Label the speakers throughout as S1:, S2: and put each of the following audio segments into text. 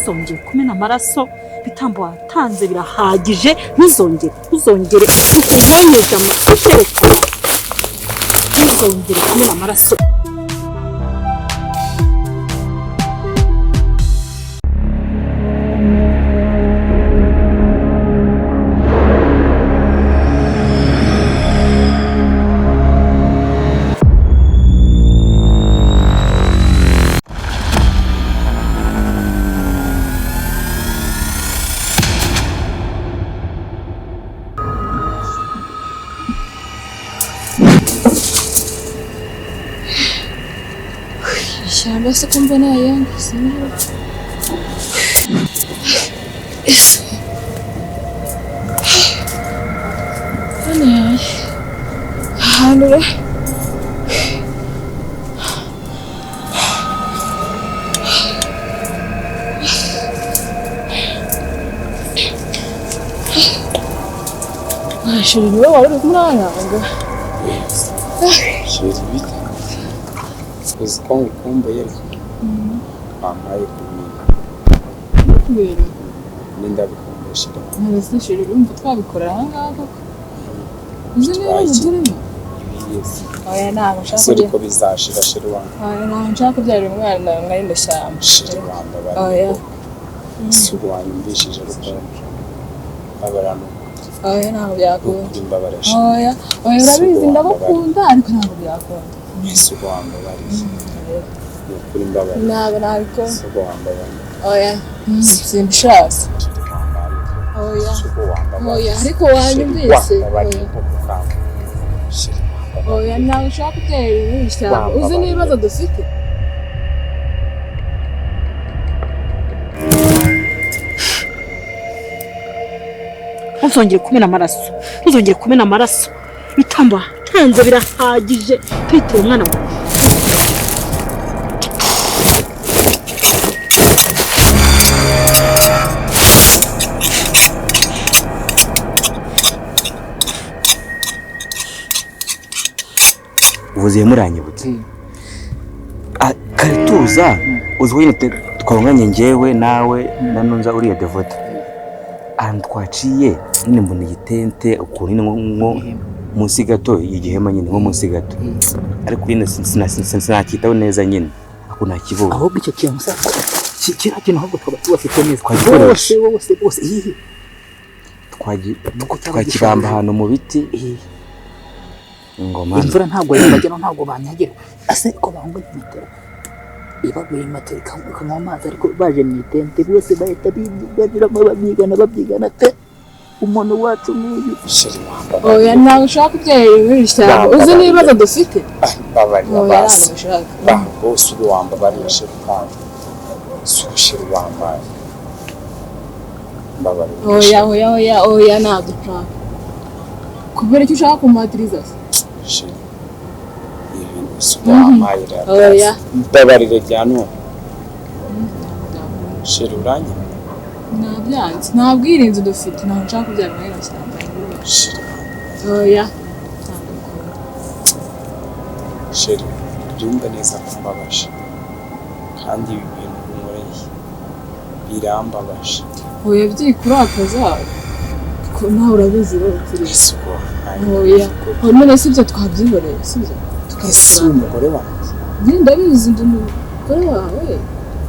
S1: Ntuzongere kumena amaraso, ibitambo watanze birahagije, ntuzongere, ntuzongere ukunyonyeza amatereka, ntuzongere kumena amaraso.
S2: Ishyamba se ko mbona yanga sinzi. Hano yaye ahantu re Sheri niwe wari uri kumuranga.
S3: Sheri bite? Uzi ko ngukumbuye ariko wampaye kumenya
S2: Kubera
S3: n'indabikumbuye Sheri.
S2: none Sheri urumva twabikora aha ngaha koko? Uzi niba turimo?
S3: Ibiyezi.
S2: Oya ntabwo nshaka
S3: Ese ariko bizashira Sheri wanjye.
S2: Oya ntabwo nshaka kubyarira umwana mwari mu shyamba.
S3: Sheri wambabariye.
S2: Oya.
S3: Si ubu wanyumvishije urukundo. Mbabara n'ukuri.
S2: Oya ntabwo byakunda.
S3: Ukuri mbabara Sheri.
S2: Oya oya urabizi ndagukunda ariko ntabwo byakunda.
S3: Ese ubu wambabariye. Ni ukuri mbabara.
S2: Ntabwo nabikora.
S3: Ese ubu wambabariye.
S2: Oya simbishatse.
S3: Sheri wambabariye.
S2: Oya
S3: Ese ubu wambabariye.
S2: oya ariko wanyumvise.
S3: Wambabariye koko kamba. Sheri wambabariye.
S2: Oya ntabwo ushaka kubyarira mu ishyamba. Uzi n'ibibazo dufite?
S1: Ntuzongere kumena amaraso, ntuzongere kumena amaraso, ibitambo watanze birahagije, twitire umwana wawe.
S4: Uvuze muranyibutse kare tuza uzi ko nyine twabunganye njyewe nawe na Nunza uriya Devota ahantu twaciye nyine mbona igitente ukuntu nyine nko munsi gato igihema nyine nko munsi gato ariko nyine sinacyitaho neza nyine ako nakibonye.
S5: Ahubwo icyo kintu kiriya kintu ahubwo twaba tubafite neza
S4: Twagikoresha.
S5: bose bose bose ihihe
S4: Twakibamba ahantu mu biti ingoma
S5: imvura ntabwo yabageraho ntabwo banyagirwa ase ko bahunga metero ibaguye metero ikanywa amazi ariko baje mu itente bose bahita biganiramo babyigana babyigana pe umuntu wacu n'uyu.
S3: Sheri wambabariye.
S2: Oya ntabwo ushaka kubyarira muri iri shyamba. Uzi n'ibibazo dufite?
S3: Mbabarira
S2: Oya
S3: basi.
S2: ntabwo ushaka.
S3: Bose ubu wambabariye Sheri kandi. Si ubu Sheri wambaye. Mbabarira.
S2: Oya oya oya oya ntabwo ushaka. Kubera icyo ushaka kumpatiriza se?
S3: Sheri. Ibintu si ubu wampaye rero.
S2: Oya.
S3: Mbabarire bya none. Sheri uranyemera?
S2: Nabyanze. Nta bwirinzi dufite. Ntabwo nshaka kubyarira muri iri shyamba.
S3: Sheri.
S2: Oya. Ntabwo bikunda.
S3: Sheri ubyumve neza ko mbabaje. Kandi ibi bintu unkoreye birambabaje.
S2: Oya byikurakaza. Ko nawe urabizi wowe turi.
S3: Ese ubwo wampaye
S2: Oya. None si ibyo twabyihoreye si ibyo?
S3: Ese umugore wanjye.
S2: Nyine ndabizi ndi umugore wawe.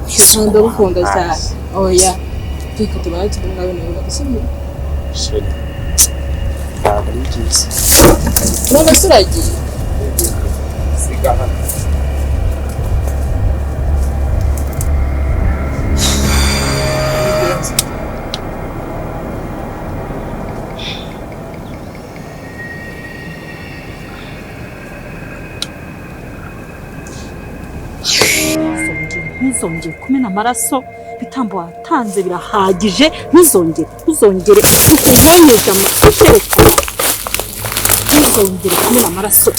S3: Ese ubwo
S2: Ndagukunda
S3: wampaye.
S2: cyane. Oya. Reka tubaye turi ngabe nawe sibyo?
S3: Sheri ntabwo ari byiza.
S2: None se uragiye?
S3: Siga hano.
S1: Ntuzongere kumena amaraso, ibitambo watanze birahagije, ntuzongere, ntuzongere ukunyonyeza amatereka, ntuzongere kumena amaraso.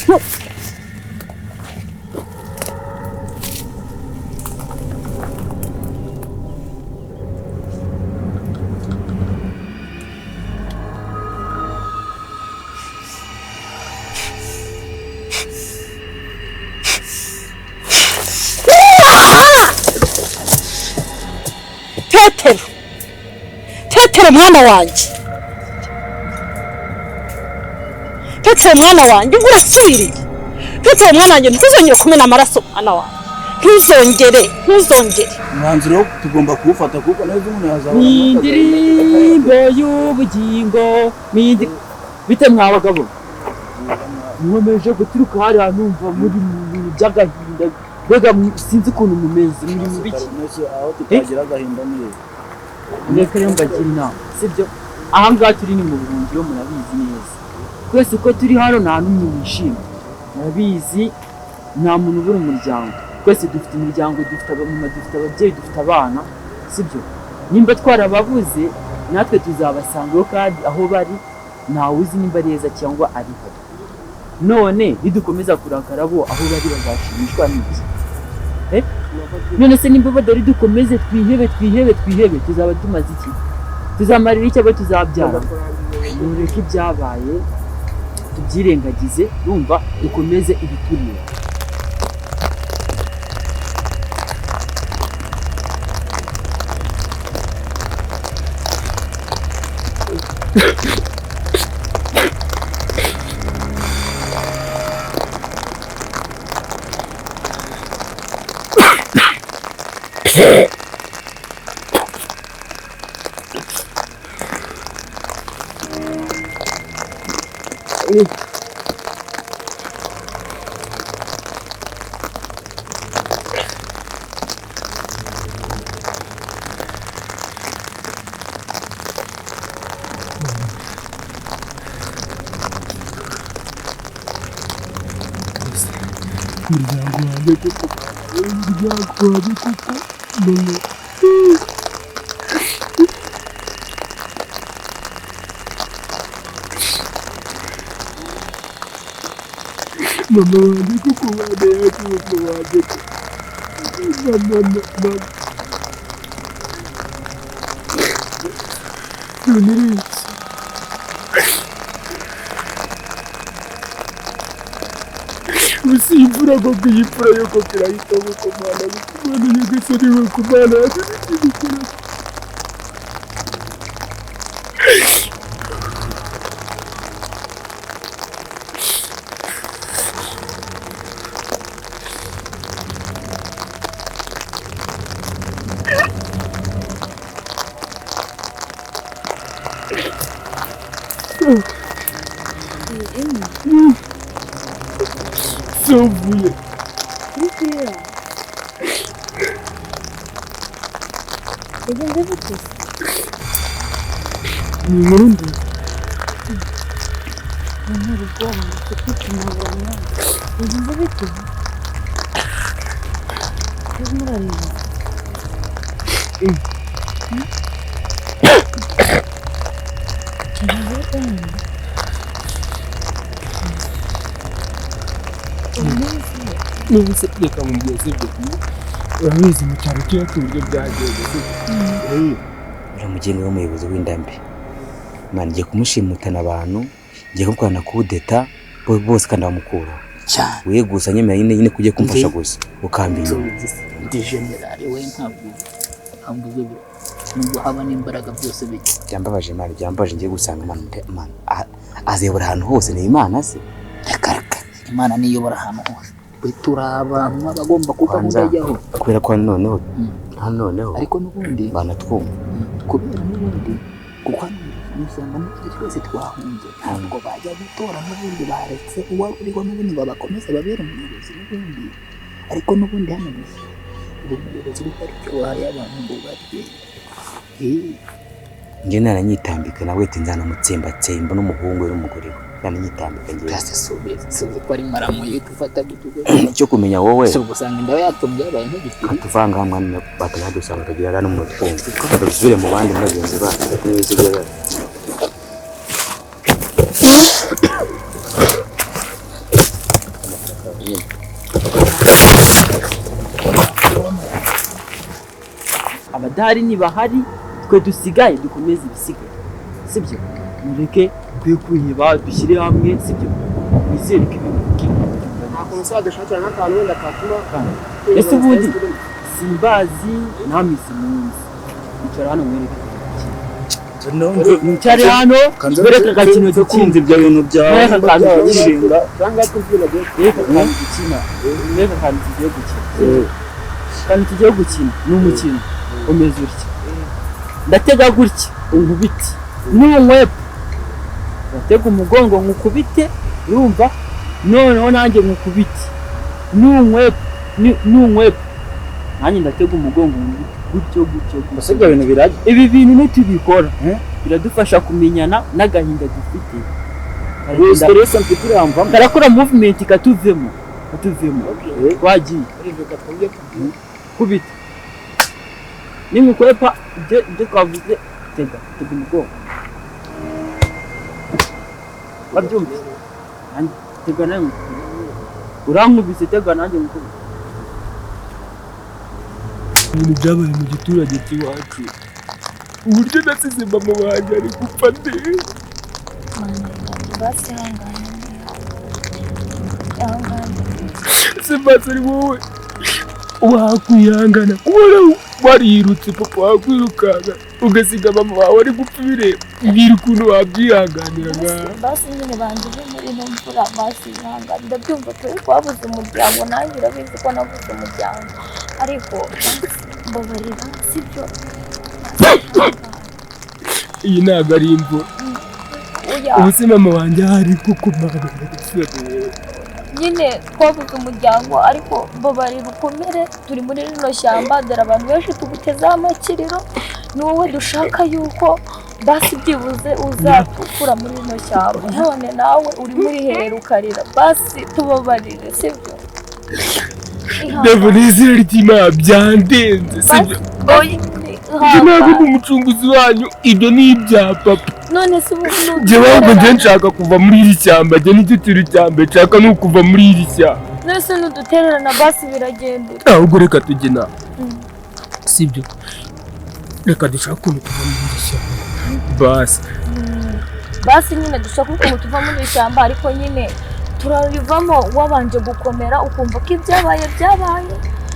S1: Petero, Petero mwana wanjye, Petero mwana wanjye, ubwo urasubiriye. Petero mwana wanjye, ntuzongere kumena amaraso mwana wanjye, ntuzongere, ntuzongere.
S6: Umwanzuro tugomba kuwufata kuko nawe umuntu yazabona.
S7: Indirimbo y'ubugingo bite mwa bagabo, nkomeje guturuka hariya numva muri mu bintu by'agahinda, mbega sinzi ukuntu mumeze, muri mu biki?
S6: Aho tutagira agahinda ni
S7: Reka rero mbagira inama, sibyo? Aha ngaha turi ni mu buhungiro, murabizi neza twese uko turi hano nta n'umwe wishimye, murabizi nta muntu ubura umuryango, twese dufite imiryango, dufite abamama, dufite ababyeyi, dufite abana, sibyo? Nimba twarababuze natwe tuzabasangayo, kandi aho bari ntawe uzi nimba ari heza cyangwa ari habi. None nidukomeza kurakara bo aho bari bazashimishwa n'iki? None se nimba badari dukomeze twihebe twihebe twihebe, tuzaba tumaze iki? Tuzamarira iki abo tuzabyara? Mureke ibyabaye tubyirengagize, urumva, dukomeze ibiturire.
S6: Umuryango wanjye koko, umuryango wanjye koko, mama. Mama wanjye koko, mama yacu, mama wanjye koko, mama, mama. None usi imvura koko, iyi mvura yo koko irahita koko, mwana, mwana nyagasani koko, mwana yacu n'ikintu. Sovuye. Ni inkuru ndende. Nubuse reka mubwiye, sibyo? Urabizi mu cyaro cyacu uburyo byagenze, sibyo?
S4: Uriya mugenga w'umuyobozi w'indambi, Imana igiye kumushimutana abantu, ngiye kumukorana kudeta bose kandi bamukura
S5: cyane.
S4: We gusa nyemera nyine nyine kujye kumfasha gusa ukamba inyuma.
S5: Ndi generali we, ntabwo ntabwo nubwo haba n'imbaraga byose bijya.
S4: Byambabaje Imana, byambabaje, ngiye gusanga Imana azayobora ahantu hose, ni Imana se?
S5: Reka reka, Imana niyobora ahantu hose. Twe turi abantu bagomba kuba mudajyaho.
S4: Kubera ko noneho noneho
S5: ariko n'ubundi
S4: banatwumva.
S5: Kubera n'ubundi kuko ishyamba n'ubundi twese twahunze, ntabwo bajya gutora n'ubundi baretse uwari uriho n'ubundi ngo bakomeze babere umuyobozi n'ubundi, ariko n'ubundi hano ubu umuyobozi w'parike wahaye abantu ngo barye.
S4: Njye naranyitambika nawe ati nzanamutsembatsemba n'umuhungu we n'umugore we, naranyitambika njye.
S5: Byase subize ko ari maramu yitufata gutugo.
S4: Icyo kumenya wowe
S5: si ugusanga inda yatumbye yabaye nk'igipiri.
S4: Katuvanga hamwe batanadusanga tukagira n'umuntu twumva, dusubire mu bandi bagenzi bacu n'ibiziga byacu.
S7: Abadahari ntibahari, twe dusigaye dukomeze ibisigaye, sibyo? Mureke twe kwiheba, dushyire hamwe, sibyo? Wizere ko ibintu ese ubundi simbazi namwe simunzi, Icara hano mwereke. Nicare hano mwereke agakino dukina.
S4: Kumva ibyo bintu byawe byashinga.
S7: Mwereke akantu dukina. Mwereke akantu tugiye gukina. Akantu tugiye gukina ni umukino umeze utya. Ndatega gutya unkubite. Nunkwepa ndatega umugongo nkukubite, urumva? Noneho nanjye nkukubite. Nunkwepa nunkwepa nanjye ndatega umugongo nkukubite. Gutyo gutyo gutyo.
S4: Ibyo bintu birajya.
S7: Ibi bintu nitubikora biradufasha kumenyana n'agahinda dufite.
S4: Stress mfite iramvamo.
S7: Karakora movement katuvemo. Twagiye. Kubita. Nimukwepa ibyo twavuze, tega umugongo. Wabyumvise? Nanjye tega nawe nkukubite. Urankubise tega nanjye nkukubite.
S6: Ibintu byabaye mu giturage cy'iwacu, uburyo nasize mama wanjye ari gupfa nde. Se basi ari wowe wakwihangana kubona warirutse papa wakwirukanka ugasiga mama wawe ari gupfa ibireba, mbwira ukuntu wabyihanganira ngaha.
S8: Basi nyine banjye muri ino mvura basi ihangane, ndabyumva turi twabuze umuryango, nanjye urabizi ko nabuze umuryango, ariko mbabarira sibyo?
S6: Iyi ntabwo ari imvura. Ubu se mama wanjye ahari kuko mama
S8: nyine twabuze umuryango, ariko mbabarira ukomere, turi muri rino shyamba, dore abantu benshi tugutezeho amakiriro, ni wowe dushaka yuko basi byibuze uzatukura muri rino shyamba, none nawe urimo uriherera ukarira, basi tubabarire sibyo?
S6: Ndabona izina ry'Imana byandenze sibyo? Ibyo ntabwo ndi umucunguzi wanyu, ibyo ni ibya papa.
S8: None se ubu
S6: njyewe ahubwo njye nshaka kuva muri iri shyamba, njye nicyo kintu cya mbere nshaka ni ukuva muri iri shyamba.
S8: None se nudutererana basi biragenda.
S6: Ahubwo reka tujye inama sibyo? Reka dushake ukuntu tuva muri iri shyamba basi.
S8: Basi nyine dushaka ukuntu tuva muri iri shyamba, ariko nyine turarivamo wabanje gukomera ukumva ko ibyabaye byabaye,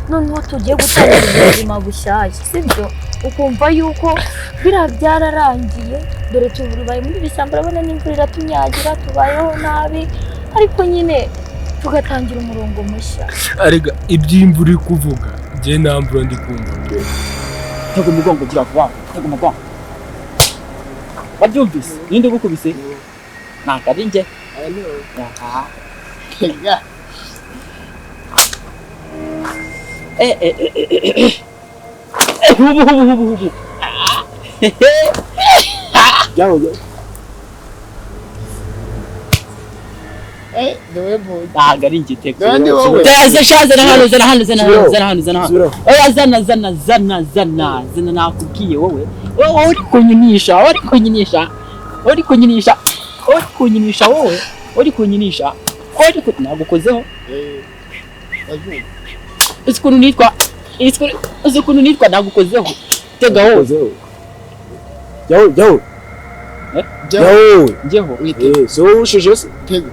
S8: noneho tugiye gutangira ubuzima bushyashya sibyo? Ukumva yuko biriya byararangiye, dore tubaye muri iri shyamba, urabona n'imvura iratunyagira, tubayeho nabi, ariko nyine tugatangira umurongo mushya.
S6: Arega iby'imvura uri kuvuga njye nta mvura ndi kumva pe.
S7: Tega umugongo gira vuba, tega umugongo. Wabyumvise? Ninde ugukubise? Ntabwo ari njye. Hubu hubu hubu hubu. Ntabwo ari njye teka. Zana hano, zana hano, zana hano, zana hano, zana hano. Oya zana zana zana zana zana, nakubwiye wowe. Wowe uri kunyinisha, uri kunyinisha. Uri kunyinisha. Uri kunyinisha wowe. Uri kunyinisha. Uri nagukozeho. Uzi ukuntu nitwa, uzi ukuntu nitwa nagukozeho. Tega wowe.
S4: Jyaho, jyaho. Jyaho.
S7: Njyeho.
S4: Si wowe urushije se? Tega.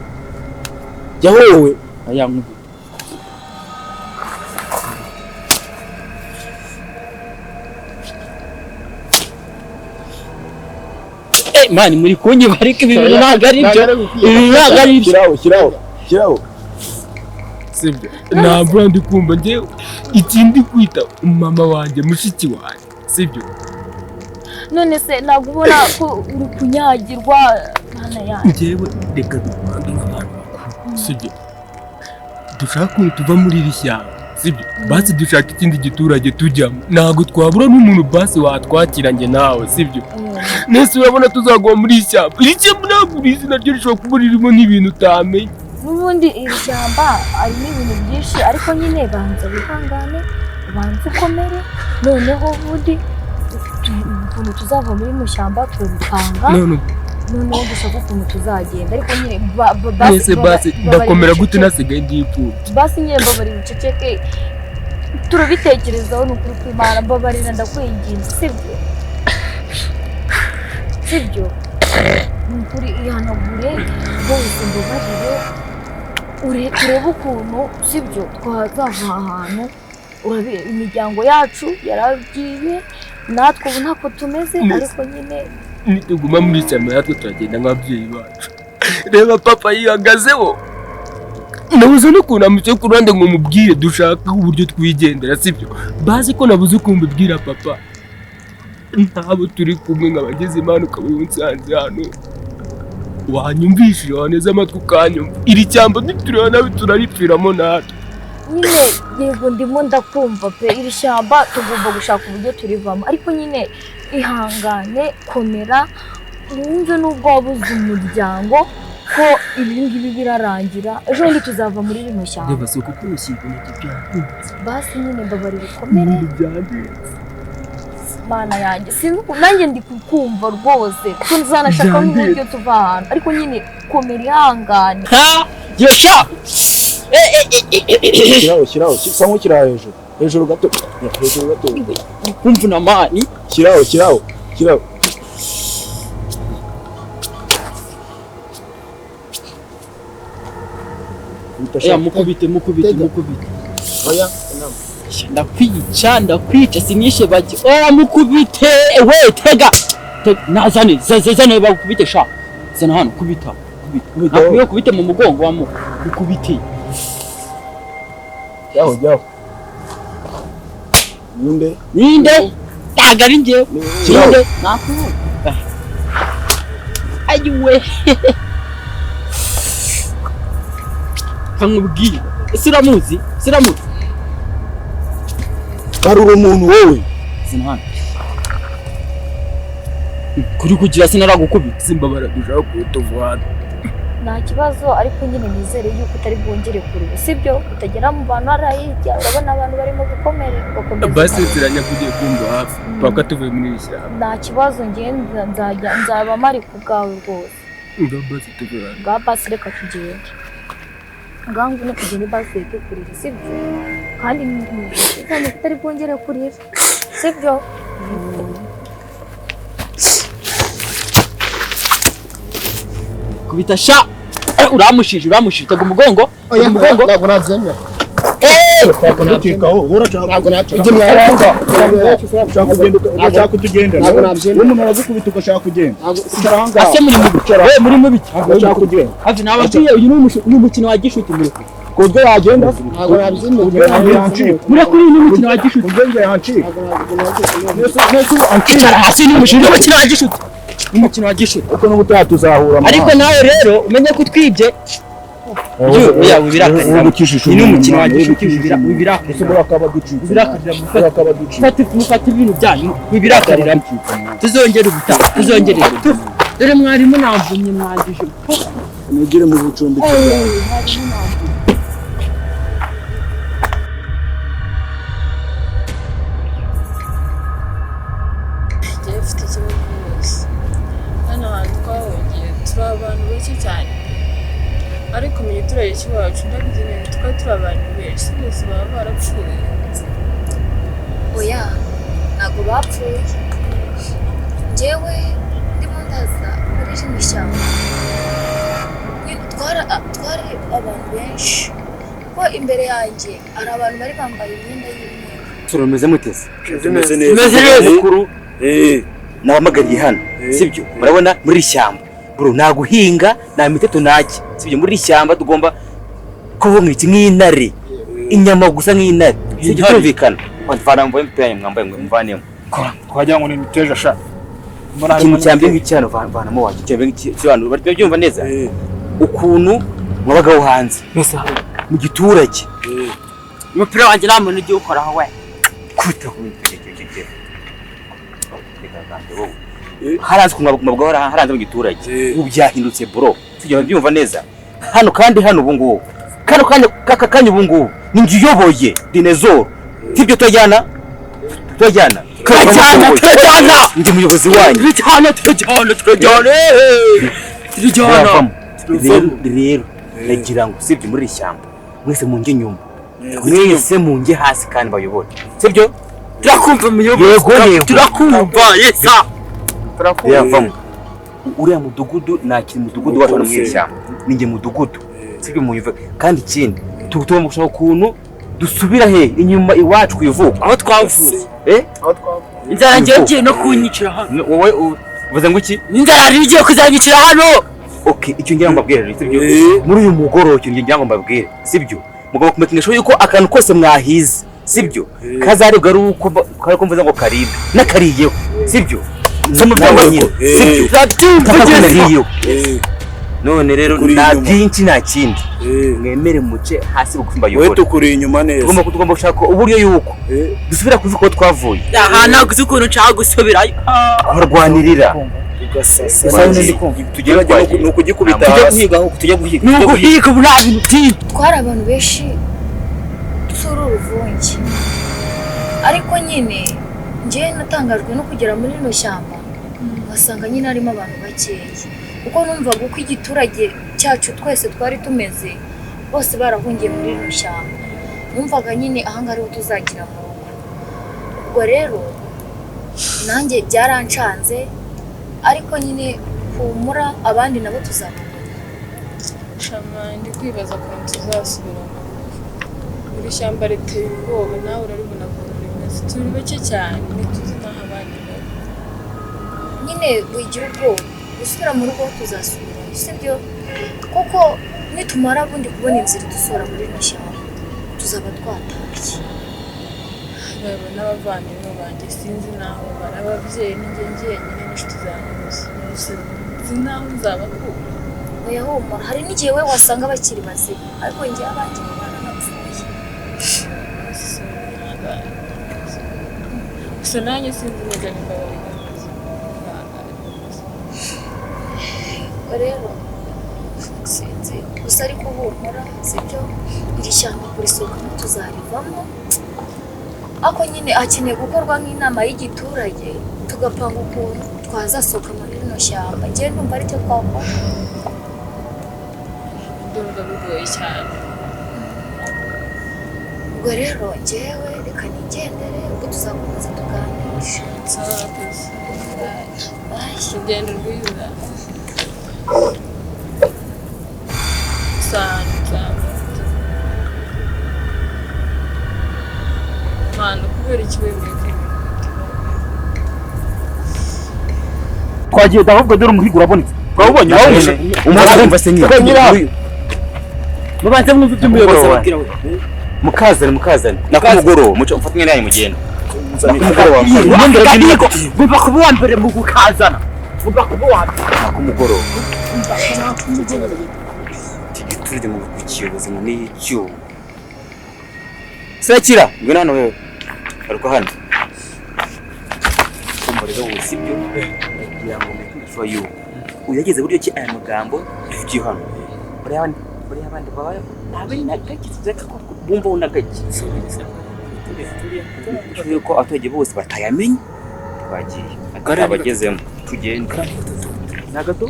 S4: Jyaho wowe.
S7: Aya nkubita. Mani muri kunyiba ariko ibi bintu ntabwo ari byo. Ibi ntabwo ari byo.
S4: Shyiraho, shyiraho, shyiraho.
S6: Sibyo? Nta mvura ndi kumva njyewe, ikindi kwita mama wanjye mushiki wanjye sibyo?
S8: None se ntabwo ubona ko uri kunyagirwa mwana yanjye?
S6: Njyewe reka dupange nk'abantu bakuru sibyo? Dushaka ukuntu tuva muri iri shyamba sibyo? Basi dushaka ikindi giturage tujyamo, ntabwo twabura n'umuntu basi watwakira njye nawe sibyo? Nese urabona tuzagwa muri iri shyamba, iri shyamba ntabwo urizi naryo rishobora kuba ririmo n'ibintu utamenya.
S8: N'ubundi iri shyamba harimo ibintu byinshi, ariko nyine banza wihangane, ubanze ukomere, noneho ubundi ukuntu tuzava muri rino shyamba turabipanga, noneho dushaka ukuntu tuzagenda, ariko nyine
S6: basi basi ndakomera gute nasigaye ndi imfubyi.
S8: Basi nyine mbabarira uceceke, turabitekerezaho ni ukuri kw'Imana, mbabarira ndakwinginze sibyo? Sibyo? Ni ukuri ihanagure rwose mbabarire, turebe ukuntu sibyo twazava aha hantu, imiryango yacu yaragiye, Natwe ubu ntako tumeze ariko nyine
S6: nituguma muri ishyamba natwe turagenda nk'ababyeyi bacu. Reba papa yihagazeho. Nabuze n'ukuntu amuce ku ruhande ngo mubwire dushaka uburyo twigendera, sibyo? Bazi ko nabuze ukuntu mbibwira papa. Ntabo turi kumwe nk'abagize Imana ukaba unsanze hano. Wanyumvishije waneze amatwi ukanyumva. Iri cyamba nitureba nabi turaripfiramo natwe.
S8: Nyine yego ndimo ndakumva pe, iri shyamba tugomba gushaka uburyo turivamo, ariko nyine ihangane, komera, wumve n'ubwo wabuze umuryango ko ibi ngibi birarangira, ejo bundi tuzava muri rino shyamba.
S6: Reba si ukukubeshya ibintu byandenze.
S8: Basi nyine mbabarira ukomere.
S6: Ibintu byandenze.
S8: Mana yanjye sinzi ukuntu nanjye ndi kukumva rwose, tuzanashaka n'uburyo tuva ahantu, ariko nyine komera ihangane.
S7: Yosha!
S9: Shyiraho, shyiraho, sa nk'ushyira hejuru. Hejuru gato, hejuru gato.
S7: Kumvuna mani.
S9: Shyiraho, shyiraho, shyiraho.
S7: Oya mukubite, mukubite, mukubite.
S9: Oya,
S7: ndakwica, ndakwica, sinishe bake. Oya mukubite, we tega. Nazane, zane bakubite sha. Zana hano kubita, kubita. Nakubwiye kubite mu mugongo wa mukubite.
S9: Jyaho, jyaho. Ninde?
S7: Ninde? Ntago ari njyewe. Ninde? Nakubona. Ayiwe. Kankubwire. Siramuzi, siramuzi.
S9: Karura umuntu wowe.
S7: Zina hano. Kuri kugira sinaragukubita.
S6: Simbabara dushaka kutuvana.
S8: Nta kibazo ariko nyine nizere yuko utari bwongere kurira, sibyo? Utagera mu bantu arahirya, urabona abantu barimo gukomera bakomeza.
S6: Basezeranya kugiye kumva hafi paka tuvuye muri iri shyamba.
S8: Nta kibazo njye nzajya nzaba mari ku bwawe rwose.
S6: Ngaho basi tuvuye hano.
S8: Ngaho basi reka tugende. Ngaho ngwino tugende basi reke kurira, sibyo? Kandi nizere ko utari bwongere kurira, sibyo?
S7: Kubita sha! Uramushije, uramushije, tega umugongo, tega umugongo.
S9: Ntabwo nabyemera. Ushaka kutugenda. Umuntu aragukubita ugashaka kugenda.
S7: Ase muri mubi. We muri mubi.
S9: Ugashaka kugenda.
S7: Hafi nababwiye uyu ni umukino wa gishuti muri.
S9: Ku buryo wagenda ntabwo nabyemera.
S7: Muri kuri uyu ni umukino wa gishuti.
S9: Ku buryo yancika.
S7: Icara hasi ni umukino wa gishuti. Umukino wa gishuti.
S9: Uko n'ubutaha tuzahura.
S7: Ariko nawe rero umenye ko utwibye. Oya wibirakarira. Ni umukino wa gishuti wibirakarira. Mufate ibintu byanyu wibirakarira. Tuzongera ubutaha, tuzongera. Dore mwarimu namvunye mwangije.
S9: Mugire mu bucumbiki bwawe.
S2: Mfite ikibazo rwose. Hano hantu twahungiye turi abantu bake cyane, ariko mu giturage cy'iwacu ndabizi neza twari turi abantu benshi, bose baba barapfuye.
S8: Oya ntabwo bapfuye. Njyewe ndimo ndaza muri rino shyamba twari abantu benshi, kuko imbere yanjye hari abantu bari bambaye imyenda y'umweru.
S4: Turumeze mutese.
S9: Tumeze neza.
S4: Mukuru. Nabahamagariye hano, sibyo? Murabona muri ishyamba bro, nta guhinga nta miteto ntaki, sibyo? Muri ishyamba tugomba kuvuga iki nk'intare, inyama gusa nk'intare, sibyo? Tumvikana. Mvana mvuye mpera mwambaye ngo mvanemo.
S9: Twagira ngo ni imiteja sha.
S4: Ikintu cya mbere nk'icyano vanamo wacyo, cya mbere nk'icyano bari byumva neza. Ukuntu mwabagaho hanze mu giturage.
S7: Umupira wanjye nta muntu ugiye ukoraho we.
S4: Kwita ku haranze kumwabwa haranze mu giturage, ubu byahindutse bro, sibyo? Byumva neza hano kandi hano ubu ngubu kano kanya kaka kanya ubu ngubu ni njye uyoboye dinezoro, sibyo? Turajyana turajyana
S7: turajyana turajyana,
S4: ndi muyobozi wanyu.
S7: Turajyana turajyana turajyana turajyana.
S4: Rero nagira ngo sibyo, muri ishyamba mwese munge inyuma, mwese munge hasi kandi bayobore, sibyo?
S7: Turakumva muyobozi, turakumva yesa.
S4: Yavamo uriya mudugudu nta kintu mudugudu wacu mu ishyamba ninjye mudugudu, sibyo? Muyuve. Kandi ikindi tugomba gushaka ukuntu dusubira he inyuma iwacu ku ivuko
S7: aho twavuye. Inzara ngiye igiye no kunyicira hano.
S4: Wowe uvuze ngo iki?
S7: Inzara igiye kuzanyicira hano.
S4: Okay, icyo ngira ngo mbabwire rero sibyo? Muri uyu mugoroba icyo ngira ngo mbabwire sibyo? Mugomba kumenyesha yuko akantu kose mwahize sibyo? Kazaribwa ari uko ko mvuze ngo karibwe nakariyeho sibyo? Sibyo? Turabyumva. None rero nta byinshi nta kindi mwemere muce hasi bugufi mbayobore.
S9: Wewe tukuri inyuma neza.
S4: Tugomba gushaka uburyo yuko dusubira kuvuga ko twavuye.
S7: Aha ntabwo uzi ukuntu nshaka gusubirayo.
S4: Barwanirira.
S9: Tugera ni ukugikubita hasi.
S4: Tujya guhiga.
S7: Ni uguhiga ubu nta bintu byinshi.
S8: Twari abantu benshi turi uruvunge. Ariko nyine njyewe natangajwe no kugera muri rino shyamba ngasanga nyine harimo abantu bakeya. Kuko numvaga uko igiturage cyacu twese twari tumeze bose barahungiye muri rino shyamba. Numvaga nyine aha ngaha ariho tuzagira mu rugo. Ubwo rero nanjye byarancanze ariko nyine humura abandi nabo tuzabona.
S2: Shama ndi kwibaza ukuntu tuzasubira mu rugo. Iri shyamba riteye ubwoba nawe uraribona ukuntu rimeze. Turi bake cyane ntituzi n'aho abandi bari.
S8: Nyine wigira ubwoba gusubira mu rugo tuzasubira sibyo? Kuko nitumara bundi kubona inzira idusura muri rino shyamba tuzaba twatashye.
S2: Yaba n'abavandimwe banjye sinzi n'aho bari, ababyeyi ni njye njyenyine n'inshuti zanjye gusa. Sinzi n'aho nzabakura.
S8: Oya humura, hari n'igihe we wasanga bakiri bazima ariko njye abanjye baranapfuye.
S2: Gusa nanjye sinzi neza nimba bari bazima.
S8: Rero sinzi gusa ariko humura sibyo? Iri shyamba kurisohokamo tuzarivamo. Ako nyine hakeneye gukorwa nk'inama y'igiturage tugapanga ukuntu twazasohoka muri rino shyamba. Njyewe ndumva aricyo twakora.
S2: Ndumva bigoye cyane.
S8: Ubwo rero njyewe reka nigendere ubwo tuzakomeza tuganire.
S2: Sawa urakoze. Urugendo rwiza. Mana kubera iki wemeye kwimura umutima?
S9: Twagiye ahubwo dore umuhigo urabonetse. Twawubonye
S4: umurumva se nyine.
S7: Mubanze mwumve ibyo umuyobozi ababwira we.
S4: Mukazane mukazane. Nakumugoroba muco mfatanye naye mugenda.
S7: Nakumugoroba. Ngomba kuba uwa mbere mu gukazana. Ngomba kuba uwa mbere.
S4: Nakumugoroba. Igiturage mu kukiyoboza ngo ni icyuma. Sakira, ngwino hano wewe. Garuka hano. Kumva rero wowe sibyo? Kugira ngo umenye yuko uyageze buryo ki aya magambo tuvugiye hano. Buriya abandi babaye nabe nagaki zaka ko bumva unagaki. Yuko abaturage bose batayamenye twagiye. Abagezemo tugende.
S5: Na gato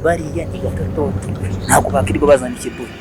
S5: bariya ni gatoto. Ntabwo bakirirwa bazana ikibuto.